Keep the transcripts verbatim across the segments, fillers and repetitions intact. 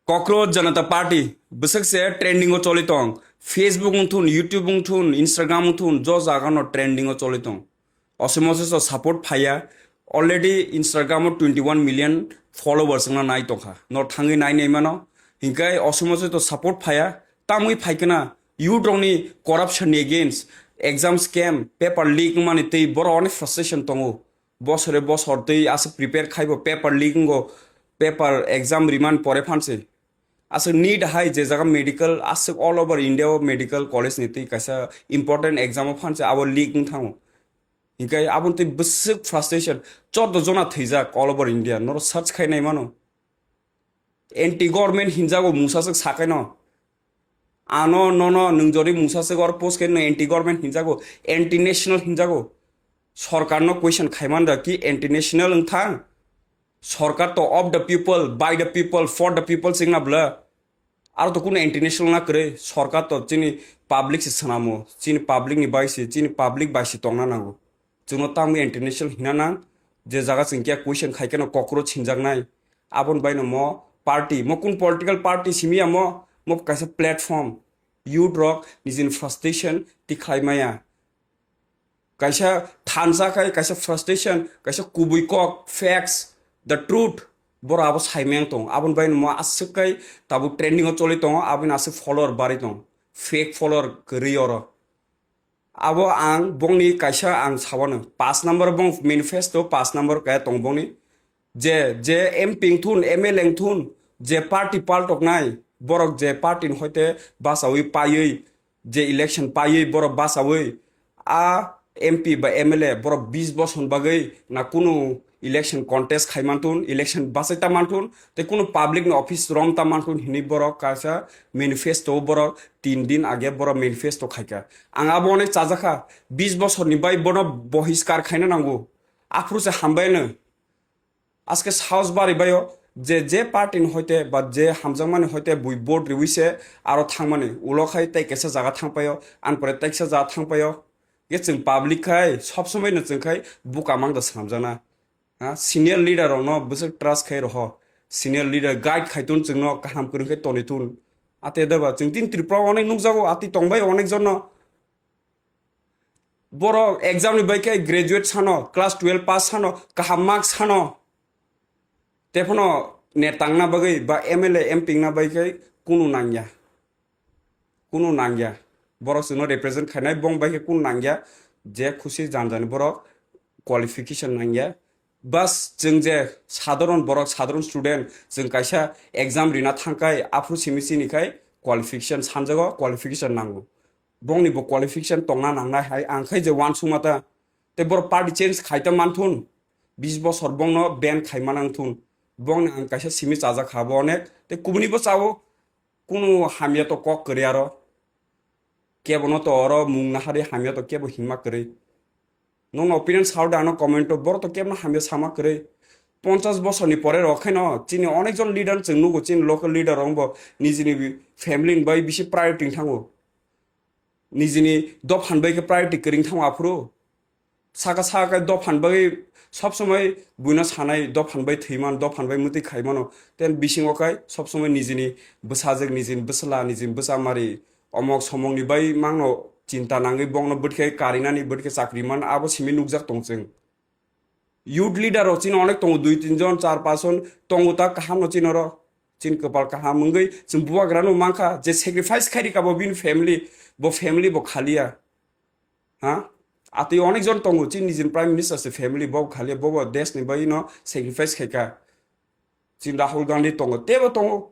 Cockroach Janata Party bwswk se trending o choli tong. Facebook wng thun, YouTube wng thun, Instagram wng thun, jo jaga no trending o choli tong. Osomo se so support phaiya. Already Instagram o twenty one million followers wngna nai tongkha. No thangwi nai nai mano. Hinkai osomo se to support phaiya. Tamwi phaikana youth rokni corruption ni against, exam scam, paper leak wngmani tei boro onek frustration tongo. Bosore bosor tei aswk prepare khaibo paper leak wngo, paper exam riman pore phanse. Aswk NEET hai je jaga medical aswk all over India o medical college ni tei kaisa important exam o phanse abo leak wng thango. Hinkai aboni tei bwswk frustration, chordo jona thwijak all over India, noro search khai nai mano. Anti government hinjago mungsa swk sakai no. Ano nono nwng jori mungsa swk or post khe no anti government hinjago, anti national hinjago. Sorkar no question khaiman da ki anti national wng thang? Sorkar to of the people, by the people, for the people chingna bla. Aro to kuno anti national na kwrwi, sorkar to chini public se swnamo, chini public ni bai se, chini public bai se tongna nango. Chwngno tamwi anti national hina nang, je jaga chwng khe question khai kheno cockroach hinjaknai. Aboni baino mo party, mo kun political party simi ya mo, mo kaisa platform, youth rok nijini frustration tikhlai maya. Kaisa thansa khai, kaisa frustration, kaisa kubui kok, facts, the truth, boro abo saimeng tong. Aboni baino mo aswk khai tabuk trending o choli tongo, aboni aswk follower bari tong, fake follower kwrwi oro. Abo ang bongni kaisa ang sawano. Paanch number bong manifesto, paanch number kaya tong bongni. Je, je M P wng thun, M L A wng thun, je party paltoknai, borok je party ni hoite bachawi paiwi, je election paiwi, borok bachawi, a M P ba M L A borok bis bosor bagwi na kunu election contest khai mantun, election bachai ta mantun, tei kunu public ni office rom ta mantun hinwi borok kaisa manifesto borok tin din age borok manifesto khaika. Ang abo onek chajakha, bis bosorni bai bono bohiskar khaina nango. Aphuru se hambai no. Aske saos bari baio je, je party ni hoite ba je hamjakmani hoite bui vote riwi se aro thangmani. Ulo khai tei kaisa jaga thangpaio, anpore tei kaisa jaga thangpaio. Ye chwng public khai sob somoi no chwng khai buka mang da swnamjakna. Ha, senior leader rokno bwswk trust khai roho. Senior leader guide khaitun chwngno kaham kwrwng khe tonwi tun. Ate deba chwng tin Tripura o onek nukjago, ati tongbai onek jonno. Borok exam ni bai khe graduate sano, class twelve pass sano, kaham mark sano. Tephano netangna bagwi ba M L A M P wngna bai khe kunu nangya. Kunu nangya. Borok chwngno represent khainai bong bai khe kunu nangya. Je khusi jan jani borok qualification nangya. Bas chwng je sadharon borok, sadharon student, chwng kaisa exam rina thangkai, aphuru simi chini khai qualification sanjago, qualification nango. Bongni bo qualification tongna nangnai hai, ang khai je uansukma ta. Tei borok party change khai ta manthun, bis bosor bongno ban khai manang thun. Bongni ang kaisa simi chajak ha bo onek, tei kubuni bo chao. Kunu hamya to kok kwrwi aro. Kebono to oro mung nahari hamya to kebo himma kwrwi. Nokno opinion sao da ano comment o, borok to kebono hamya sama kwrwi. Ponchas bosorni pore rok khaino chini onek jon leader chwng nugo, chini local leader rok bo nijini family ni bai bisi priority thango. Nijini dophan bai khe priority kwrwi thango aphuru. Saka saka dophan bagwi sob somoi buino sanai, dophan bai thwiman, dophan bai mwtwi khaimano. Ten bisingo kai sob somoi nijini bwsajwk, nijini bwsla, nijini bwchamari, omok somokni bai mangno chinta nangwi bongno bwtkhai karinani, bwtkhai chakri man, abo simi nukjak tong chwng. Youth leader rok chini onek tongo, dui tin jon, char paanch jon tongo, ta kaham no chini oro. Chini kwpal kaham wngwi chwng bubagra no mankha, je sacrifice khairika bo bini family, bo family bo khaliya. Ha? Atwi onek jon tongo, chini nijini Prime Minister se family bo khaliya, bo bo desh ni bagwi no sacrifice khaika. Chini Rahul Gandhi tongo, tebo tongo.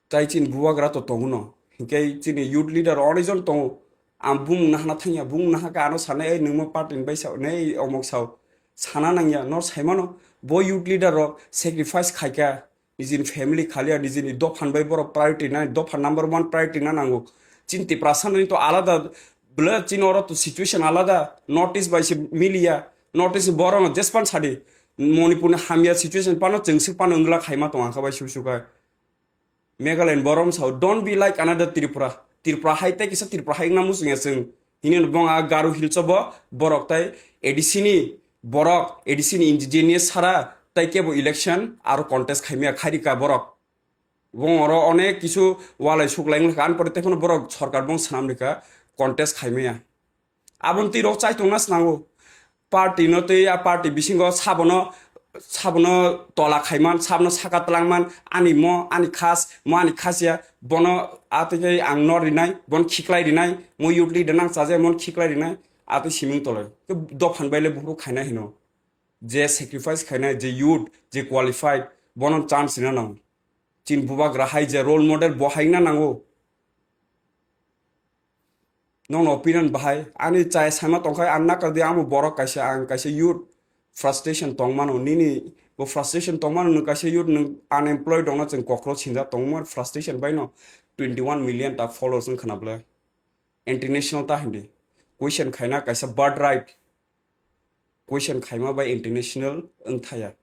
Tai chini bubagra to tongo no. Hinkhe chini youth leader onek jon tongo. Ang bumung nahana thangya, bumung nahaka ano sanai, ei nwngma party ni bai sao, nei omok sao. Sana nangya, no saimano. Bo youth leader rok sacrifice khaika. Nijini family khaliya, nijini dophan bai borok priority na, dophan number one priority na nango. Chini Tiprasa ni to alada, bwle chini oro to situation alada, North East bai se miliya, North East ni borok no jespan sadi, Manipur ni hamya situation pano chwng se pano wngla khaima tong ang kha bai susukai. Meghalaya ni borok sao, don't be like another Tripura. Tripura hai tei kisa Tripura hai wngna muchungya chwng. Hini no bong a Garo Hills o bo borok tai A D C ni borok, A D C ni indigenous sara tai kebo election aro contest khaimaya khairika borok. Bong oro onek kisu walai suklai wngkha, ani pore tei phano borok sorkar bong swnam rikha, contest khaimaya. Aboni twi rok chai tongna swnango. Party no tei a party bisingo sabono, sabono tola khaiman, sabono saka twlangman, ani mo, ani khas, mo ani khasiya, bono a tei khe ang no rinai, bono khiklai rinai, mo youth leader nang chaje, mo khiklai rinai, a tei siming tolai. Khe dophan baile buphuru khaina hino. Je sacrifice khainai, je youth, je qualified, bono chance rina nango. Chini bubagra hai je role model bo hai wngna nango. Nokno opinion bahai, ani chaya sama tongkhai, ang nakar di, amo borok kaisa, ang kaisa youth, frustration tongmano, nini bo frustration tongmano, nwng kaisa youth, nwng unemployed wngno chwng kokro sinjak tongmani frustration baino twenty one million ta followers wng khna bwle. International ta hindi. Question khaina kaisa birthright. Question khaima bai international wng thaya.